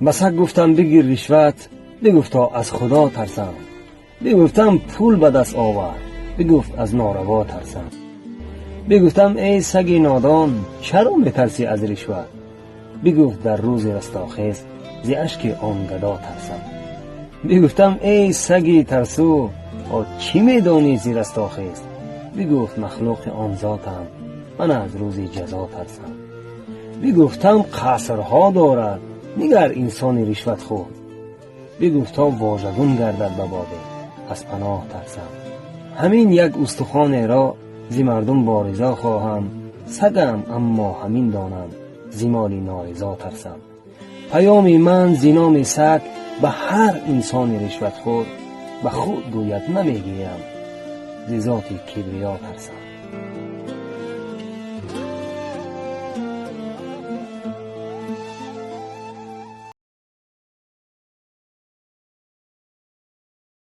Ба саг гуфтам: «Бигир ришват», бигуфт: «Аз Худо тарсам». Бигуфтам: «Пул ба даст овар», бигуфт: «Аз нораво тарсам». Бигуфтам: «Эй саги нодон, чаро метарсӣ аз ришват?» Бигуфт: «Дар рӯзи растохез зи ашки он гадо тарсам». Бигуфтам: «Эй саги тарсу, о чӣ медонӣ зи растохез?» Бигуфт: «Махлуқи он зотам ман, аз рӯзи ҷазо тарсам». Бигуфтам: «Қасрҳо дорад, нигар, инсони ришватхӯр». Бигуфт: «То вожагун гардад ба боде, аз паноҳ тарсам». Ҳамин як устухонеро зи мардум бо ризо хоҳам. Сагам, аммо ҳамин донам: зи моли норизо тарсам. Паёми ман зи номи саг ба ҳар инсони ришватхӯр: ба худ гӯяд намегирам, зи зоти кибриё тарсам.